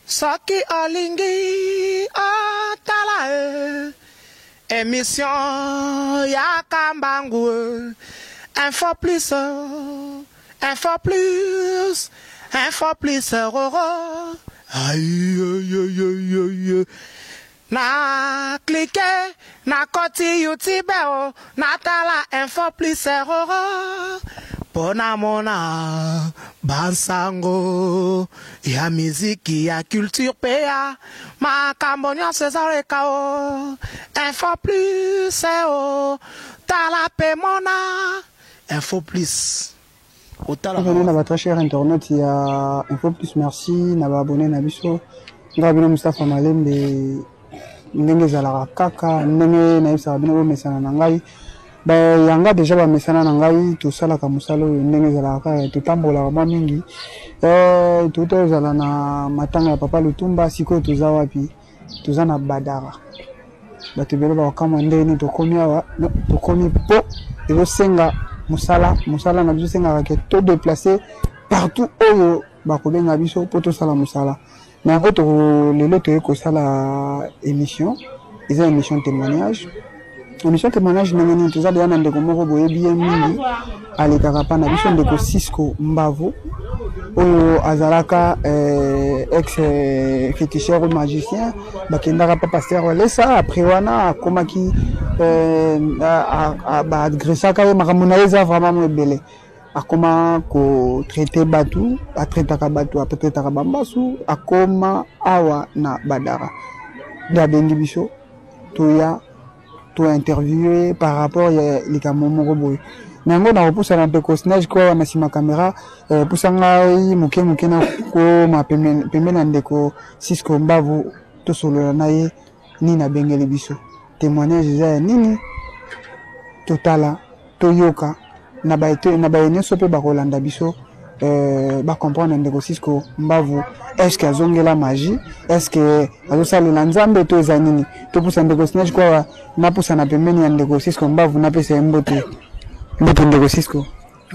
Soki olingi otala e emission yaka mbangu e info plus info plus info plus roro aïe na clique na koti youtube o natala info plus roro mpo namona bansango ya miziki ya culture mpe ya makambo nyonso ezoleka o info plus o tala mpe mona info plus otala na ba très cher internaute ya info plus. Merci na ba abonné na biso. Nga bino Mustapha Malembe, ndenge ezalaka kaka ndenge nayebisaka bino, bomesana na ngai. Bayanga déjà bamesana na ngai. Tosalaka mosala oyo ndenge ezalaka kaka, totambolaka mwa mingi. Touta ozala na matanga ya papa Lutumba. Sikoyo toza wapi? Toza na Badara. Bato ebele bakokamwa ndenge nini tokomi awa. Tokomi mpo ezosenga mosala. Mosala na biso esengaka ke todéplace partout oyo bakobenga biso mpo tosala mosala na yango. Lelo toyei kosala émission, eza émission témoignage. Émission témoignage ndenge nini? Toza deya na ndeko moko boyebi ye mingi, alekaka mpa na biso, ndeko Cisco Mbavu, oyo azalaka ex féticheur ou magicien. Bakendaka pa pasteur Walesa. Après wana akomaki baagressaka ye. Makambo na ye eza vraiment mo ebele. Akoma kotraiter bato, atraitaka bato, atraitaka bambasu. Akoma awa na Badara nde abengi biso toya tointerviewe par rapport ya likambo moko boye. Na yango nakopusana mpe cosnage ko na nsima caméra. Pusa ngai moke moke, nakoma pembeni na ndeko Cisco Mbavu, tosolola na ye nini abengeli biso, témoignage eza ya nini. Totala, toyoka na baye nyonso mpe bakolanda biso, bacomprendre ndeko Cisco Mbavu. Est ce que azongela magie? Est ce que azosalela Nzambe to eza nini? Topusa ndeko Sinage kwa, napusana pembeni ya ndeko Cisco Mbavu, napesa ye mbote. Mbote, ndeko Cisco.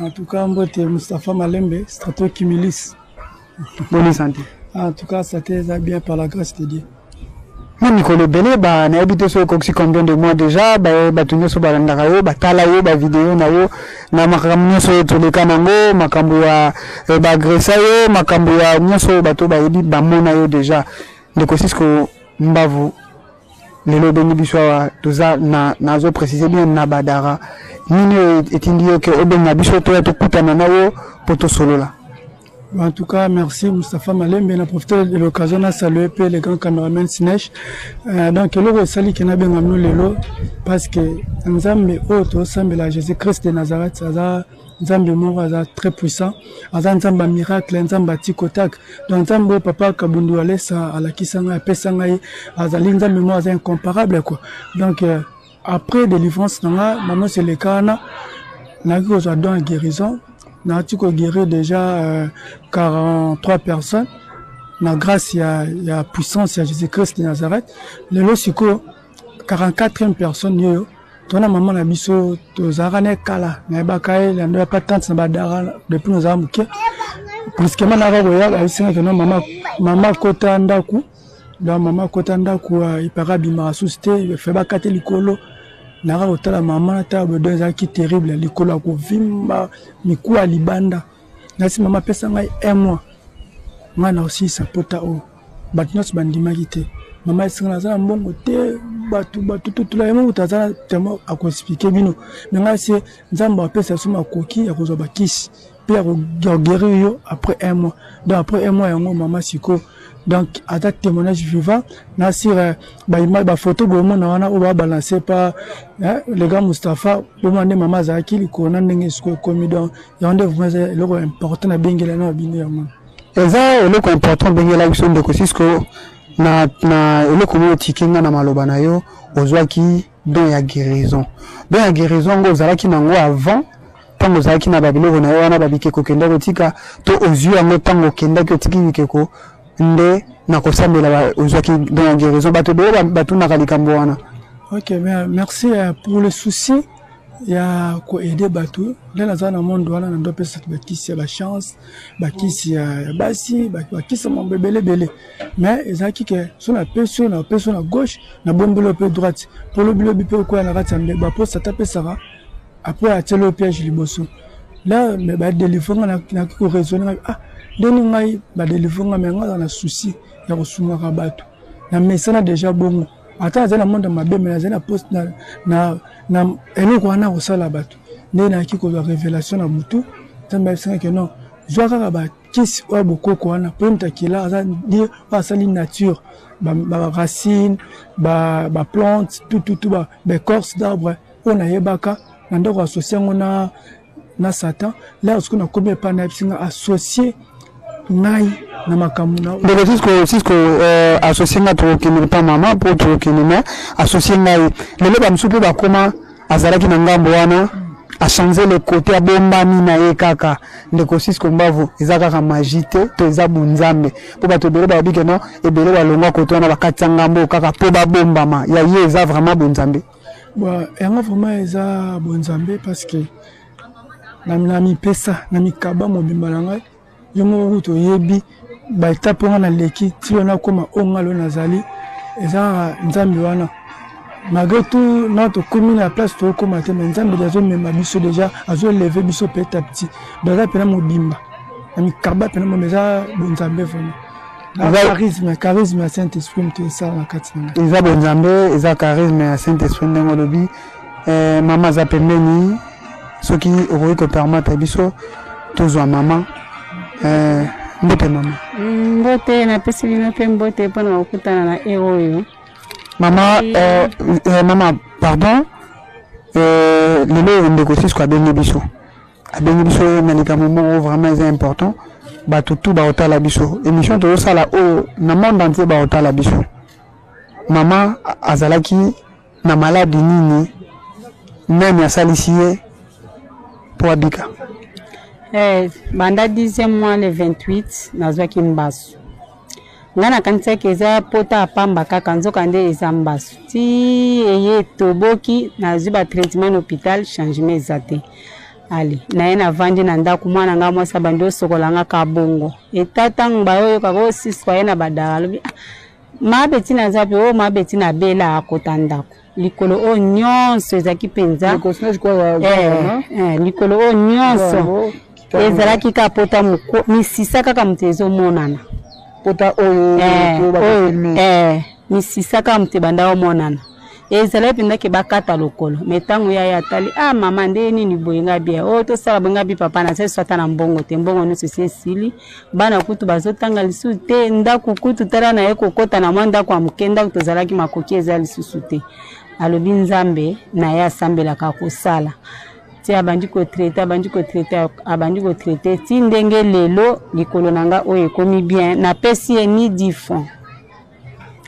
En tout cas, mbote Mustapha Malembe, Strato Kimilis. Bonne santé? En tout cas, ça eza bien par la grâce de Dieu. Na mikolo ebele ba nayebi te soki ekokisi combien de mois déjà, bato nyonso balandaka yo, batala yo bavideo na yo na makambo nyonso oyo toleka nango, makambo ya baagressa yo, makambo ya nyonso oyo bato bayebi, bamona yo déjà. Ndeko Cisco Mbavu, lelo obengi biso awa, toza na, nazo précise bien, na Badara. Nini oyo etindi yo ke obenga biso toya tokutana na yo mpo tosolola? En tout cas, merci Moustapha Malembe. On a profité de l'occasion de saluer le grand caméraman Sinesh. Donc, eloko esali ke nabenga bino lelo, parce que Nzambe oyo tosambela, Jésus-Christ de Nazareth, aza Nzambe moko aza très puissant, aza Nzambe ya miracle, Nzambe atikotak. Donc Nzambe oyo papa Kabundu Walesa alakisa ngai, apesa ngai, azali Nzambe moko aza incomparable quoi. Donc après délivrance na nga, mama eleka wana, nayaki kozwa don ya guérison. Naati koguérir déjà 43 personnes na grâce ya puissance ya Jésus-Christ de Nazareth. Lelo sikoyo 44e personne oyo tona mama na biso. Tozalaka na ekala, nayebaka ye lando ya pa tante na Badara depuis nozala moke. Brusquement naka koya, ayebisingaki no mama, mama akota ndako. Donc mama akota ndako, ipaka abimaka susu te, fe bakate likolo. Naka kotala mama, natala bodo, ezalaki terrible, likolo ya kovimba, mikuwa ya libanda. Nasi mama apesa ngai un mois, ngai na osilisa pota oyo. Bato nyonso bandimaki te. Mama esinga naza na mbongo te, bato bato totula ye mokuta aza temo akoexpliquer bino. Me ngai se Nzambe apesa biso makoki ya kozwa bakisi mpe ya koguérir yo après un mois. Donc après un mois yango mama sikoyo, donc aza témoignage vivant na sur bafoto bomona wana oyo babalance pa le grand Moustapha. Bomona nde mama azalaki likolo na ndenge sikoyo ekomi. Donc yango nde vraiment eza eloko important nabengela na bino yango. Eza eloko important obengela biso, ndeko Cisco. Na eloko moko otiki nga na maloba na yo, ozwaki don ya guérison. Don ya guérison yango ozalaki nango avant, ntango ozalaki na babiloko na yo wana, babikeko okendaki kotika, to ozwi yango ntango okendaki otiki bikeko nde na kosambela ozwaki don ya guérison? Bato ebele batunaka likambo wana. Ok, merci pour le souci. Ya koaide bato nde naza na monde wana, na ndo apesa bato bakisi ya bachance, bakisi ya basi, bakisi ya mambo ebele ebele. Mais ezalaki ke so napesi oyo, napesi oyo na gauche, nabombeli oyo mpe droite, mpo lobilobi mpe okwea na kati ya mbeba, mpo sata apesaka après atieli oyo piège liboso la. Me badelivre nga, naki koraisonne ngai: ah, ndeni ngai badelivre nga, me ngai aza na souci ya kosungaka bato na mesana déjà. Bongo ata nazali na monde ya mabe, me nazali na poste na eloko wana kosala bato. Nde nayaki kozwa révélation na butu, Nzambe ayebisanga ke non, zwa kaka bakisi oyo bokoko wana, mpo moto akela aza die oyo asali nature, baracine, baplante, tututu, baécorce d'arbre oyo nayebaka na ndako, associe yango na Satan. Lere soki nakomi epai, nayebisi nga associe ngai na makambo na Ndeko Sisko, Sisko, associe nga, tokokende pa mama mpo tokokende, mais associe ngai lelo, bamosusu mpe bakoma azalaki na ngambo wana, achange le côté, abombami na ye kaka. Ndeko Sisko Mbavu, eza kaka magie te to eza bonzambe? Mpo bato ebele balobi ke non, ebele balongwa kote wana, bakatisa ngambo kaka mpo babombama. Ya ye eza vraiment bonzambe? Bon, yango vraiment eza bonzambe, parce que na mipesa na mikaba mobimba na ngai. Yo moko kutu oyebi baetape nga naleki ti oyo nakóma oyo nga lelo nazali, eza kaka Nzambe wana. Malgré tout na tokomi na place tokóma te, mais Nzambe azomema biso déjà, azoeleve biso petit à petit. Donc eza mpena mobimba na mikaba mpena mobimba, eza bonzambe vraiment, charisme, charisme ya Saint Esprit moto esala na kati na ngai. Eza bonzambe, eza charisme ya Saint Esprit ndenge olobi. Mama aza pembeni, soki okoki kopermettre biso tozwa mama. Mbote mama. Mbote, napesi bino mpe mbote mpona kokutana na ere oyo. Mama, mama, pardon, lelo oyo ndeko Sisko abengi biso, abengi biso na likambo moko vraiment eza important. Bato tu baotala biso, émission tozosala oyo na monde entier baotala biso. Mama azalaki na maladi nini? Nani asalisi ye mpo abika? Banda 10e mois le 28 nazwaki mbasu. Ngai nakanisaki eza pota ya pamba kaka, nzoka nde eza mbasu. Ti eye etoboki, nazwi batraitement na hôpital, changement eza te. Ale naye navandi na ndako, mwana ngai mwasi abandi osokola nga ka bongo. Eta ntango bayoyokaka oyo Sisko aye na badara, alobi: ah, mabe ntina aza mpe oyo mabe ntina abela akota ndako. Likolo oyo nyonso ezalaki mpenza, likolo oyo nyonso ezalaki kaka pota moko, misisa kaka moto ezomonana. Pota oyo? Oyo, misisa kaka moto ebanda omonana. Ezalaki mpenza ke bakata lokolo. Me ntango ya ye atali: ah mama, nde nini boye? Nga bia oyo tosala boye. Nga bi: papa, nasali so ata na mbongo te, mbongo nyonso esi esili, bana kutu bazotanga lisusu te, ndako kutu tala na ye kokɔta na mwa ndako ya moke, ndako tozalaki makoki eza lisusu te. Alobi Nzambe na ye asambelaka kosala ti abandi kotraite, abandi kotraite, abandi kotraite ti ndenge lelo likolo na nga oyo ekomi bien. Napesi ye ni 10 francs,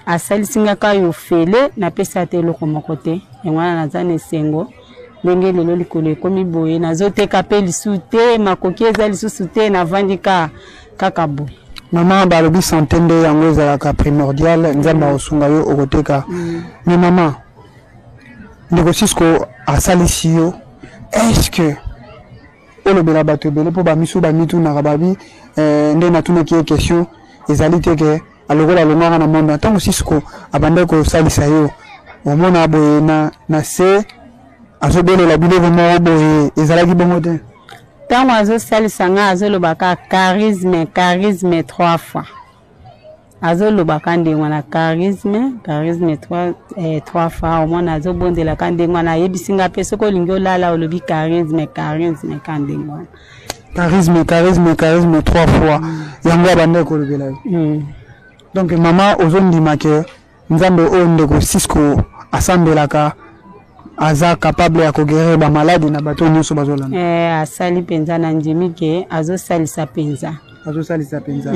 asalisi nga kaka ofele, napesi ata eloko moko te. Yango wana naza na esengo ndenge lelo likolo ekomi boye. Nazoteka mpe lisusu te, makoki eza lisusu te, navandi ka kaka boye. Mama, balobi santé nde yango ezalaka primordial. Nzambe akosunga yo, okoteka. Mais mama, ndeko Sisko asalisi yo, est ce que olobela bato ebele mpo bamisu bamitunaka babi nde natunaki ye question ezali te ke alokola alongwaka na monde? Ntango Sisko abandaki kosalisa yo, omona boye na se azobelela biloko moko boye, ezalaki bongo te? Ntango azosalisa ngai, azolobaka charisme, charisme trois fois. Azolobaka ndenge wana: charisme, charisme trois fois. Omona azobondelaka ndenge wana. Ayebisi nga mpe soki olingi olala, olobi charisme, charisme ka ndenge wana. Charisme, charisme, charisme trois fois, yango abandaki kolobela yo. Donc mama, ozondima ke Nzambe oyo ndeko Sisko asambelaka aza capable ya koguérir bamaladi na bato nyonso bazolanda? Asali mpenza, na ndimi ke azosalisa mpenza. Azosalisa mpenza.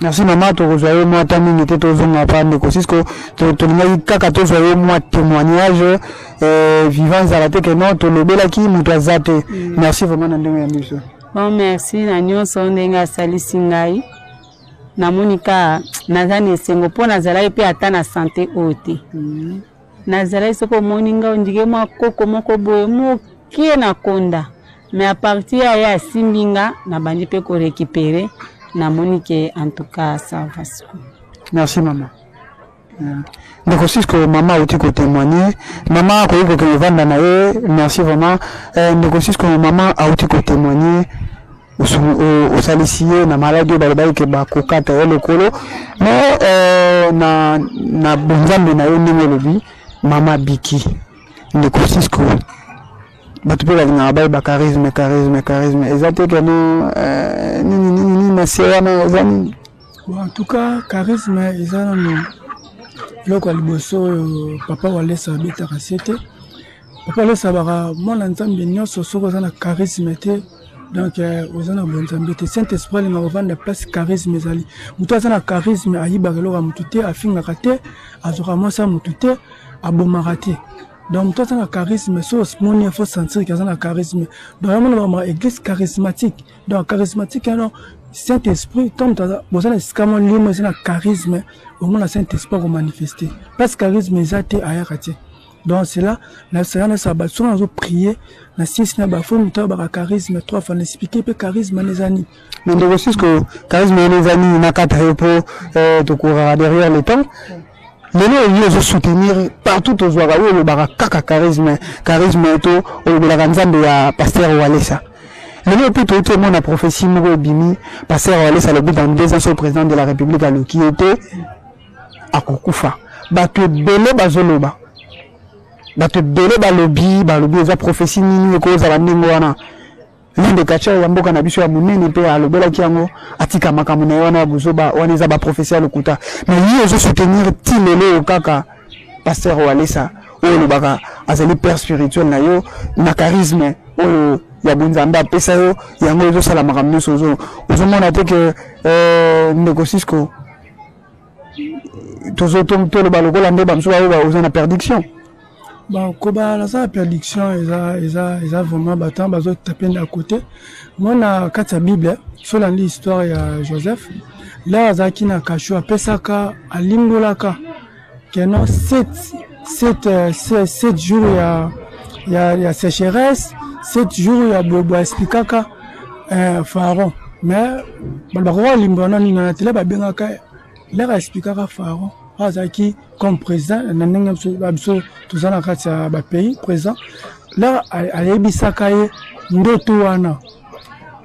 Merci mama, tokozwa yo mwa ta mingi te, tozonga pa ndeko Sisko. Tolingaki kaka tozwa yo mwa témoignage vivant, ezala te ke non, tolobelaki moto aza te. Merci vraiment na ndenge ya biso. Bon, merci na nyonso ndenge asalisi ngai. Namoni ka naza na esengo mpo nazalaki mpe ata na santé oyo te. Nazalaki, soki omoni ngai, ondike mwa koko moko boye moke. mokie na konda mais à partir ya ye asimbi nga nabandi mpe korécupere namoni ke en tout cas ça va sikoyo. Merci mama. Ndeko Sisko, mama auti kotémoigner, mama akoki kokende vanda na ye. Merci vraiment. Ndeko Sisko, mama auti kotémoigner, osalisi ye na maladi oyo balobaki ke bakokata ye lokolo, mais na bonzambe na yo ndenge olobi, mama biki. Ndeko Sisko, bato mpe balingaka bayeba charisme, charisme, charisme eza te keno nini nini nini na se wana eza nini? Bon, en tout cas, charisme eza nano eloko ya liboso oyo papa Walesa abetaka se te. Papa Walesa abaka mwana Nzambe nyonso, soki oza na charisme te, donc oza na bonzambe te. Saint Esprit alingaka kovanda place charisme ezali. Moto aza na charisme ayibaka eloko ya motu te, afingaka te, azwaka mwasi ya motu te, abomaka te. Donc moto aza na charisme, so omoni, faut sentir ke aza na charisme. Donc yango mona bamaka église charismatique. Donc charismatique alors Saint Esprit, ntango moto boza na esika mwa limo eza na charisme, omona Saint Esprit akomanifeste. Place charisme eza te, ayaka te. Donc c'est là nasala nasala bato soki nazoprier na sisi na bafo moto ayobaka charisme trois fois, na explike mpe charisme wana eza nini. Mais ndeko Sisko, charisme wana eza nini? Na kata yo mpo tokouraka derrière le temps. Lelo oyo ozosoutenir partout, tozwaka oyo olobaka kaka charisme, charisme, to olobelaka Nzambe ya pasteur Walesa. Lelo mpe touti omona prophétie moko ebimi, pasteur Walesa alobi dans 2 ans so président de la République aluki ye te, akokufa. Bato ebele bazoloba, bato ebele balobi, balobi eza prophétie nini ekozala ndenge wana? L'un des catcheurs ya mboka na biso ya monene mpe alobelaki yango, atika makambo na ye wana ya buzoba wana, eza baprophétie ya lokuta. Mais ye ozosoutenir ti lelo oyo kaka pasteur Walesa oyo olobaka azali père spirituel na yo. Na charisme oyo ya bonzambe apesa yo, yango ezosala makambo nyonso. Ozomona te ke ndeko Sisko, toloba lokola nde bamosusu baoyo oza na perdition? Bon, koba naza na perdition eza vraiment bato wana bazotape nde à côté. Moi, na kati ya Bible, so olandi histoire ya Joseph, lere azalaki na kasho, apesaka, alimbolaka keno 7 jours ya sécheresse, 7 jours ya bobo, aexplikaka pharaon. Mais balobaka kolimbola na nini na tele babengaka lere aexplikaka pharaon oyo azalaki comme président na ndenge biso toza na kati ya bapays président. Lere ayebisaka ye ndoto wana,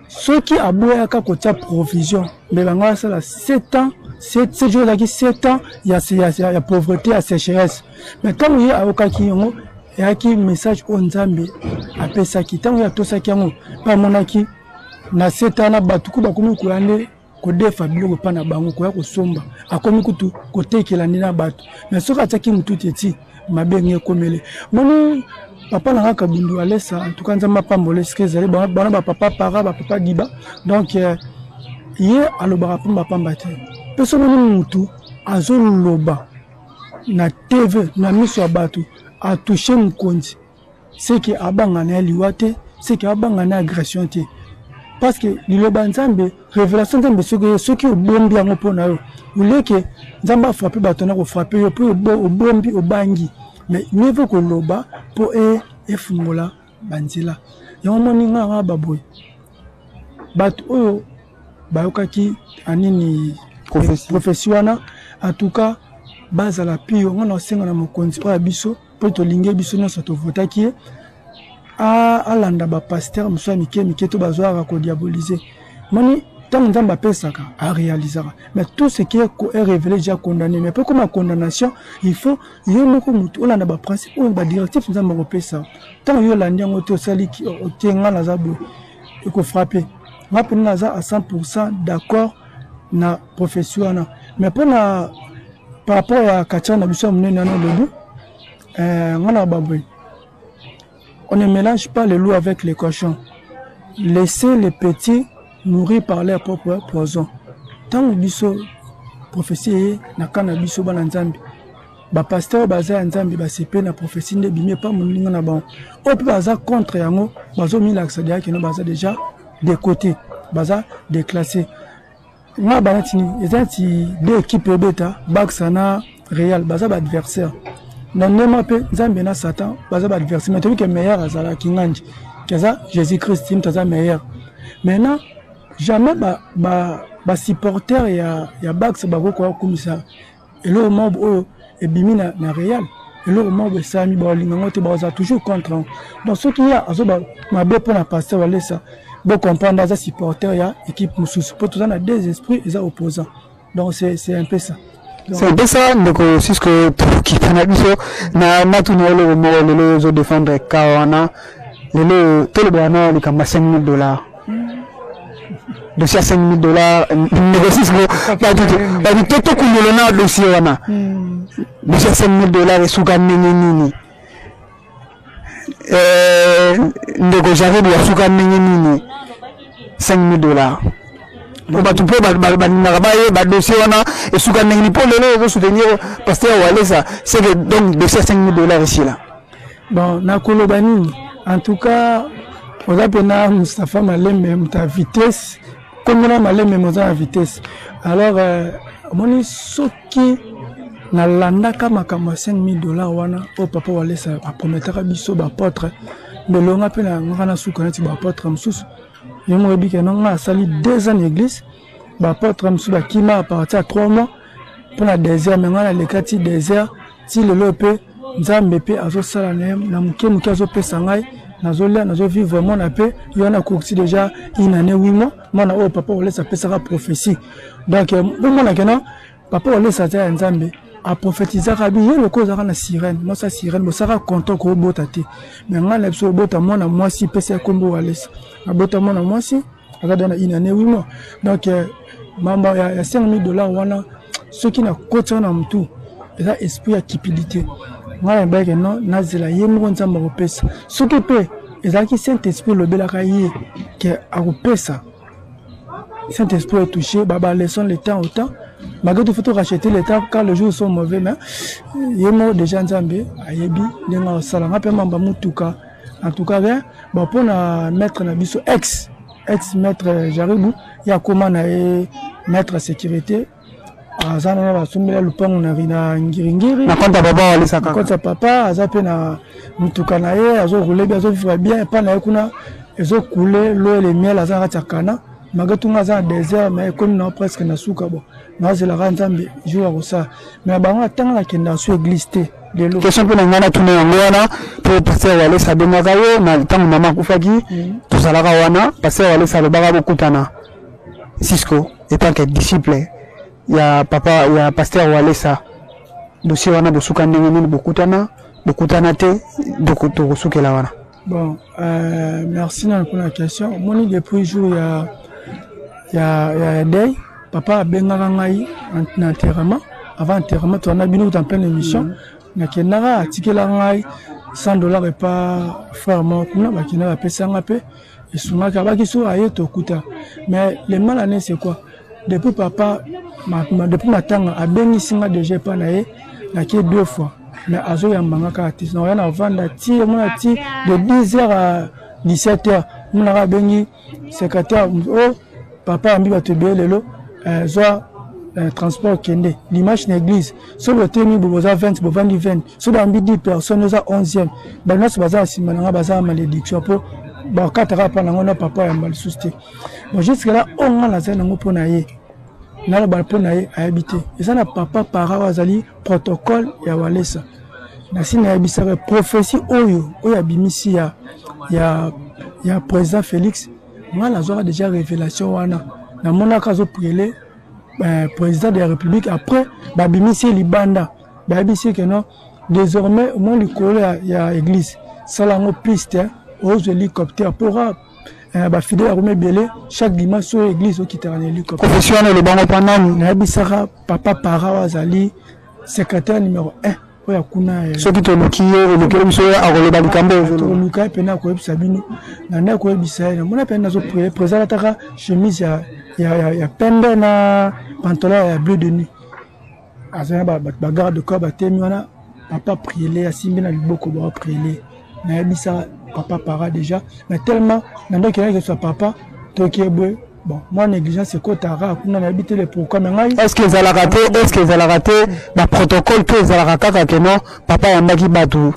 soki aboyaka kotia provision, me bango asala 7 ans, 7 jours ezalaki 7 ans ya pauvreté, ya sécheresse. Mais ntango ye ayokaki yango, eyaki message oyo Nzambe apesaki. Ntango ye atosaki yango mpe amonaki na 7 ans na bato ku bakomi koya nde kodefa biloko epa na bango, koya kosomba, akomi kutu kotekela nde na bato. Mais soki atiaki motu te, ti mabe nge ekomele. Moni papa na nga Kabundu Alesa, en tout cas Nzambe apambola esika ezali bana bapapa para bapapa diba. Donc ye alobaka pamba pamba te. Mpe soki omoni motu azoloba na TV na miso ya bato, atouche mokonzi, seke abanga na ye liwa te, seke abanga na agression te, parce que liloba Nzambe, révélation Nzambe, soki obombi yango mpo na yo, oleke Nzambe afrappe bato na kofrappe yo mpo obombi, obangi. Mais mieux vaut koloba mpo efungola banzela. Yango moni nga nga baboye bato oyo bayokaki anini prophétie wana, en tout cas bazala pio. Nga na osenga na mokonzi oyo ya biso, mpo tolingi biso nyonso tovotaki ye, alanda bapasteur mosusu ya mike mike to bazwaka kodiaboliser. Moni ntango Nzambe apesaka, aréalisaka, mais tout ce qui est révélé déjà condamné. Mais mpo koma condamnation, il faut yo moko motu olanda baprincipe oyo, badirective Nzambe akopesa. Ntango yo olandi yango te, osali te, nga naza boye, ekofrappe. Nga mpena naza à 100 d'accord na prophétie wana. Mais mpona par rapport ya katia na biso ya monene wana olobi, nga na baboye: on ne mélange pas le loup avec les cochons, laissez les petits mourir par leur propre poison. Ntango biso prophétie eye na ka na biso bana Nzambe, bapasteur oyo baza ya Nzambe basepe na prophétie nde ebimi epa moninga na bango. Oyo mpe baza contre yango, bazomilakisa deya keno baza déjà de côté, baza déclassé. Nga bana tini eza neti deux équipe ebeta, Barça na Real, baza baadversaire. Na ndema mpe Nzambe na Satan baza baadversaire, mais toyebi ke meilleur azalaki nganji ke aza Jésus Christ, moto aza meilleur. Maintenant jamais basupporter ba, ba ya Bax bakoki kokumisa eloko moko oyo ebimi na Real, eloko moko esalami, bakolinga yango te, bakozala toujours contre yango. Donc soki ye azoba mabe mpo na pasteur Walesa, bocomprendre aza supporter ya équipe mosusu, mpo toza na deux esprits eza opposant. Donc c'est un peu ça. C'est un peu ça, ndeko Sisko. Tokita na biso na natuna eloko moko. Lelo ozodefendre ka wana, lelo tolobaka na likambo ya 5000 $, dossier ya 5000 $. Ndeko Sisko, bato tokundolo na dossier wana, dossier ya 5000 $ esuka ndenge nini? Ndeko Jaribu, asuka ndenge nini 5000 $? Po bato mpo balingaka bayeba dossier wana esuka ndenge nini, mpo lelo ozosoutenir pasteur Walesa, c'est que donc dossier ya 5000 $ esila? Bon, nakoloba nini? En tout cas oza mpena Mustapha Malembe, moto ya vitesse. Kombo na Malembe, moza na vitesse. Alors omoni, soki nalandaka makambo ya 5000 $ wana oyo papa Walesa aprometaka biso baapôtre, mbelonga mpe na ngaka na suka neti baapôtre mosusu. Ye moko oyebi ke nga asali 2 ans na église, baapôtre mosusu bakima à partir ya 3 mois mpo na désert, mais ngai naleka ti désert ti lelo. Mpe Nzambe mpe azosala na ye na moke moke, azopesa ngai, nazolia, nazovivre. Mwana mpe ye wana akokisi déjà une année 8 mois, mwana oyo papa Walesa apesaka prophétie. Donc bomona kena papa Walesa aza ya Nzambe. Aprofetizaka bi ye lokola ozalaka na sirène, mwasi ya sirène, bosaka content koobota te, mais ngai na biso obota mwana mwasi, epesa ye nkombo Walesa. Abota mwana mwasi, aza da na une année 8 mois. Donc mamba ya 5000 $ wana, soki nakoti wana motu, eza esprit ya cupidité. Ngai nayebaki no nazela ye moko Nzambe akopesa. Soki mpe ezalaki Saint Esprit elobelaka ye ke akopesa, Saint Esprit etouche ba laissons le temps au temps. Malgré tout, faut racheter le temps car les jours sont mauvais, mais ye moko déjà Nzambe ayebi ndenge akosala. Nga mpe mamba motuka, en tout cas rien. Bon, mpona maître na biso, ex maître Jaribu, ye akóma na ye maître ya sécurité, aza nana basombela lupango na Ngiringiri. Na compte ya papa Walesa kaka? Compte ya papa. Aza mpe na motuka na ye, azoroule bien, azovivre bien epa na ye kuna, ezokule l'eau et le miel. Aza na kati ya kana malgré tout. Nga aza na désert, mais ekomi na presque na suka. Bon, naozelaka Nzambe jour ya kosala, mais bango atanga nakendaka so église te lelo. Question mpe na ngai natuna yango wana, mpo pasteur Walesa abengaka yo na ntango mama akufaki. Tozalaka wana, pasteur Walesa alobaka bokutana. Cisco, étant que disciple ya papa, ya pasteur Walesa, dossier wana bosuka ndenge nini? Bokutana, bokutana te? Tokosukela wana. Bon, merci nano mpona question. Omoni, depuis jour ya deuil, papa abengaka ngai na enterrement, avant enterrement towana bino kuta en pleine émission. Nakendaka, atikelaka ngai 100 $ epa frère moko kuna. Bakendaka, bapesanga mpe esungaki, abaki so aye tokuta. Mais le mal ane, c'est quoi? Depuis papa depuis matanga, abengisi nga déjà epa na ye, nakie deux fois, mais azoyamba nga kaka te. Naoya na vanda ti omona ti de 10 heures à 17 heures, omonaka abengi secrétaire: "O papa yambi bato ebele lelo, zwa transport, kende dimanche na église." Soki botemi bo boza 20, bovandi 20, soki bayambi 10 personnes, oza 11e. Bato nyonso baza na nsima na nga baza na malédiction, mpo bakataka mpa nango na papa yamba lisusu te. Bon, jusque là oyo nga nazali nango mpo na ye, naloba mpo na ye, ayebi te. Eza na papa para oyo azali protocole ya Walesa. Nasi nayebisaka prophétie oyo abimisi ya président Félix. Nga nazwaka déjà révélation wana, namonaka azopriele président de la République. Après babimisi ye libanda, bayebisi ke non, désormais omoi likolo ya église, sala yango piste, ozwa hélicoptère pora bafidèle akomi ebele. Chaque dimanche oyo église okitaka na hélicoptère. Prophétie wana olobango mpa nani? Nayebisaka papa para oyo azali secrétaire numéro 1 oyo akuna. Soki toluki ye, olukeli biso ye, akoloba likambo? Toluka ye mpena, akoyebisa bino. Na nde akoyebisa ye, namona mpena nazoprier président, alataka chemise ya pembe na pantalon ya bleu de nuit, aza na bagarde corps batemi wana. Papa priele, asimbi na liboko, bao priele. Nayebisa papa para déjà, mais tellement na ndoki nayaki papa toki boye. Bon, mwa négligence ekotaka kuna, nayebi te le pourquoi, mais ngai Est ce que ezalaka te, est ce que ezalaka te baprotocole to ezalaka kaka ke non, papa ayambaki bato,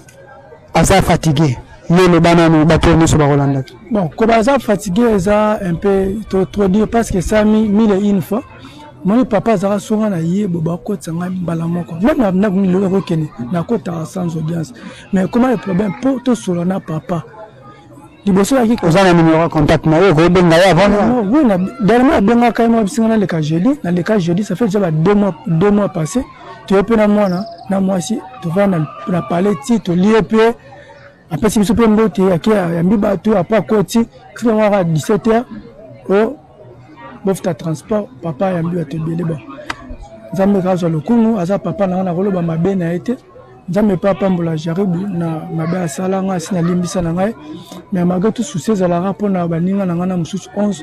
aza fatigué? Yo loba nanu, bato oyo nyonso bakolandaki. Bon, ko baza fatigué eza un peu trop dire, parce que esami mille et une fois. Moni papa azalaka songa na ye bo bakotisa ngai mbala moko, même na ndako nini lelo akokende, nakotaka sans audience. Mais comment le problème mpo tosola na papa liboso yaki? Oza na numéro ya contact na ye, okobenga ye avant? Non, oui, na dernièrement abengaka ye mwa bisinga, naleka jeudi, naleka jeudi, ça fait déjà ba 2 mois, 2 mois passé. Toye mpe na mwana na mwasi, tovanda na palais ti tolie, mpe apesi biso mpe mbote, ake ayambi bato, apo akoti tika kaka 17 heures o bofuta transport. Papa ayambi bato ebele. Bon, Nzambe kazwa lokumu, aza papa na nga, nakoloba mabe na ye te. Nzambe mpe apambola Jaribu na mabe asala nga, asi nalimbisa na ngai. Mais malgré tout, souci ezalaka mpona baninga na ngai na mosusu 11,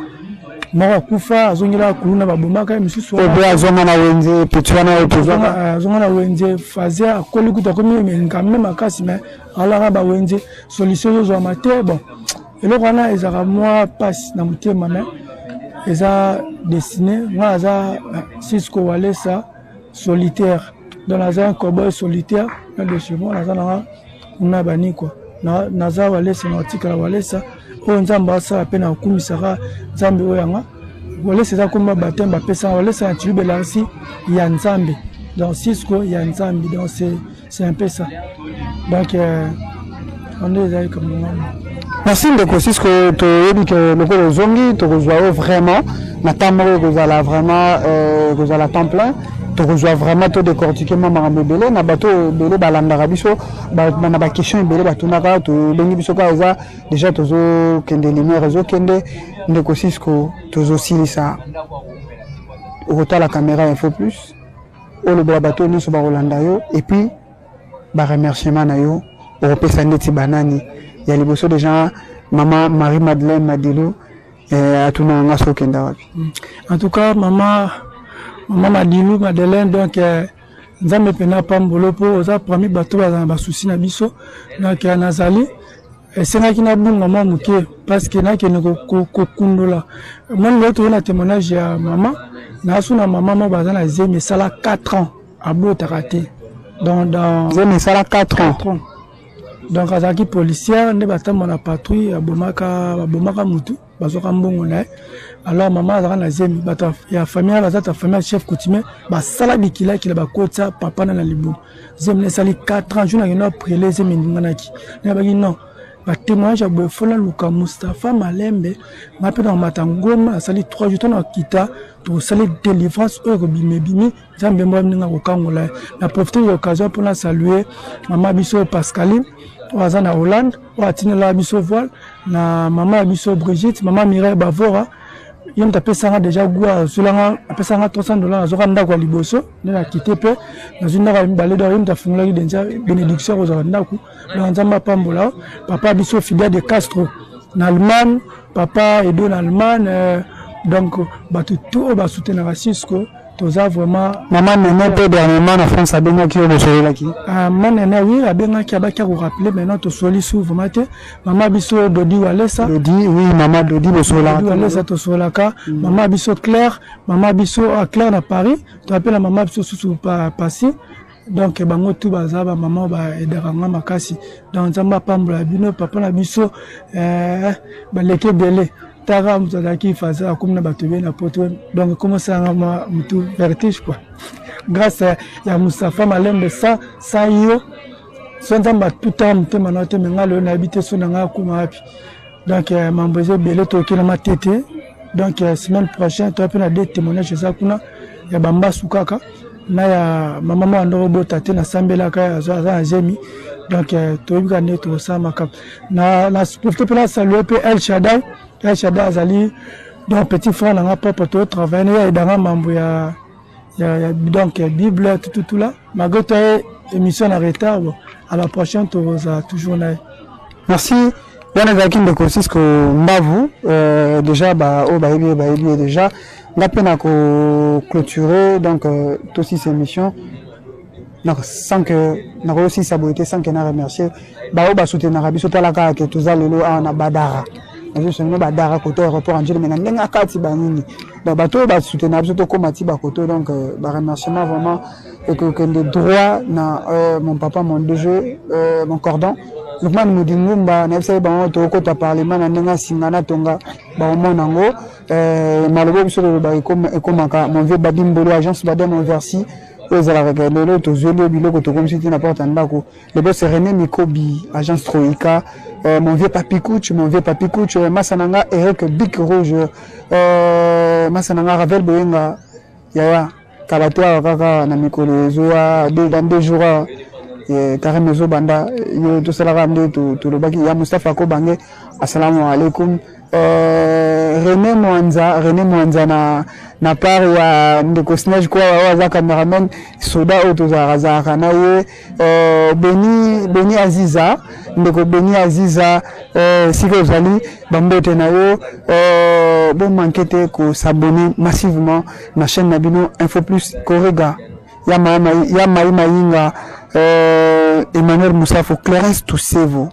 moko akufa, azongelaka kuluna, babomaka ye, mosusu oyo mpe azonga na wenze, petit wana oyo tozwaka. Azonga na wenze, faze akoli kutu, akomi ngambe makasi, mais alaka bawenze, solution ezozwama te. Bon, eloko wana ezalaka mwa mpasi na motema, mais eza destiné. Ngai aza Cisco Walesa solitaire, donc naza un cowboy solitaire na de chez moi, naza nanga kuna bani quoi, naza Walesa, na otikala Walesa. Oyo Nzambe asala mpe na okumisaka Nzambe oyo yanga Walesa, eza komba baptême bapesanga Walesa na Tshiluba, elakisi ya Nzambe, donc Cisco ya Nzambe. Donc c'est un peu ça. Donc ande ezali kambo wana. Merci ndeko Cisco. Toyebi ke lokola ozongi, tokozwa yo vraiment na temps moko ekozala vraiment ekozala temps plein, tokozwa vraiment todécortiquer mwa makambo ebele na bato ebele balandaka biso na baquestion ebele batunaka. Tobengi biso kaka, eza déjà tozokende, lumière ezokende. Ndeko Cisco, tozosilisa, okotala caméra Info Plus, olobela bato nyonso bakolanda yo, et puis baremerciement na yo okopesa ndeti banani ya liboso. Déjà mama Marie Madeleine Madilu atuna nga so okenda wapi. En tout cas, mama Madilu Madeleine, donc Nzambe mpena apambolo mpo oza parmi bato bazala na basusi na biso. Donc nazali esengaki nabunga mwa moke parce que nakende kokundola. Moni lelo toye na témoignage ya mama nasu na mama mo baza na zemi esala 4 ans, abotaka te. Donc dans Zemi esala 4 ans? 4 ans. Donc azalaki policière nde batambola na patrouille, abomaka, babomaka mutu, bazwaka mbongo na ye. Alors mama azalaka na zemi, bato ya famille baza ta famille ya chef coutumier, basala bikilakila, bakotisa papa na libumu. Zemi na esali 4 ans. Jour nakende aprele, zemi eninganaki. Nayebaki non, batémoignage ya boye, fola luka Mustapha Malembe nga mpe na komata ngomba, asali 3 jours to na kita, tokosali délivrance oyo ekobima, ebimi. Nzambe mbo ndenge akokangola ye. Na profite de l'occasion mpona saluer mama biso Pascaline oyo aza na Hollande, oyo atindelaka biso voile, na mama ya biso Brigitte, mama Mireille Bavora, ye moto apesanga déjà gwa, azwelanga, apesanga 300 $, nazwaka ndako ya liboso nde nakite mpe nazwi ndako ya mibale. Donc ye moto afungolaki déjà bénédiction ya kozwaka ndako. Donc Nzambe apambola papa biso Fidel de Castro na Allemagne, papa Edo na Allemagne, donc bato tout oyo basoutenaka Cisco, toza vraiment. Mama Nene mpe dernièrement na France abengaki yo, bosololaki? Mama Nene, oui, abengaki, abaki akorappeler. Maintenant tosoli su vraiment te. Mama biso Dodi Walesa. Dodi, oui, mama Dodi, bosololaka? Dodi Walesa, tosololaka. Mama biso Claire, mama biso Claire na Paris, toapela mama biso susu pasi. Donc bango tu baza bamama baaidaka nga makasi. Donc Nzambe apambola bino. Papa na biso baleki ebele, taka moto azalaki faza, akomi na bato ebele na poto. Donc ekomosalanga mwa motu vertige quoi, grâce ya Mustapha Malembe. Sa yo so Nzambe atutaka motema na yo te, me nga lelo nayebi te so na ngai akoma wapi. Donc mambo eza ebele, tokokela matete. Donc semaine prochaine toya mpe na deux témoignage eza kuna ya bambasu kaka na ya mama moko andoko obota te, nasambelaka, aza na zemi. Donc toyebi kaka ndenge tokosala makambo. Na profite mpe na salue mpe El Shadai. El Shadai azali donc petit frère na nga propre, totravaille na ye, ayedanga mambo ya donc ya Bible tututu là, malgré toye émission na retard. Bon, à la prochaine, tokozala toujours na ye. Merci. Wana ezalaki ndeko Cisco Mbavu. Déjà baoyo bayebi ye, bayebi ye déjà. Nga mpe na koclôturer donc tosisa émission sans que nakoyosisa boye te sans que na remercier baoyo basoutenaka biso. Tala kaka ke toza lelo awa na Badara. Nazoyebisa bino badara koto aéroport Angele, mais na ndenge akati banini, donc bato oyo basoutenaka biso tokóma ti bakoto. Donc baremerciement vraiment ekokende droit na mon papa, mon DG, mon cordon Lukman Mudingumba. Nayebisaki bango tokokota parlement na ndenge asinga na tonga, baomona yango. Maloba biso toloba ekomaka. Mon vieux Babi Mbolo, agence Badem Oversi, oyo ezalaka lelo tozweli yo biloko, tokomisi ti na porte ya ndako. Le boss René Mikobi, agence Troïka, mon vieux Papi Kouch, mon vieux Papi Kouch, masa na nga Eric Bic Rouge, masa na nga Ravel Boyenga, yaya kala te awa kaka na mikolo ezoya, dans 2 jours carême ezobanda. Yo tosalaka nde tolobaki ya Mustapha Kobange. Assalamu alaikum. René Mwanza, René Mwanza na part ya ndeko Snage kwa oyo aza cameraman, soda oyo tozalaka zalaka na ye. Beni Aziza, ndeko Beni Aziza, sika ozali, bambote na yo. Bomanke te kos'abonner massivement na chaîne na bino Info Plus Korega ya ya Mai Mayinga, Emmanuel Musafo, Clarence Tusevo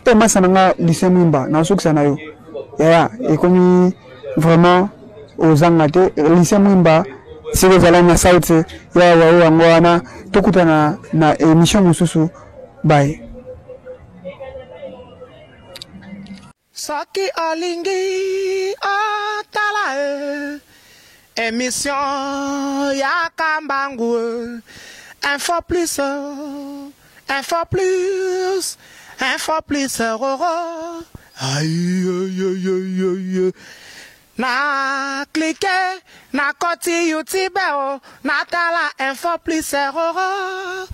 te, masa na nga Lucien Mwimba. Nasukisa na yo yaya, ekomi vraiment ozanga te. Lucien Mwimba, sika ozala na site ya wao yango wana. Tokutana na émission mosusu. Bye. Soki olingi otala e émission ya Kambangu, Info Plus, Info Plus, Info Plus roro. Aïe, aïe, aïe, aïe. Na clique na koti YouTube o, natala Info Plus roro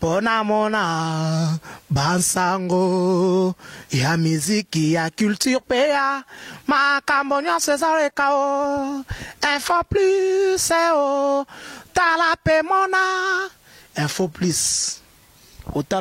mpo namona bansango ya miziki, ya culture mpe ya makambo nyonso ezaleka o Info Plus o. Tala mpe mona Info Plus otala.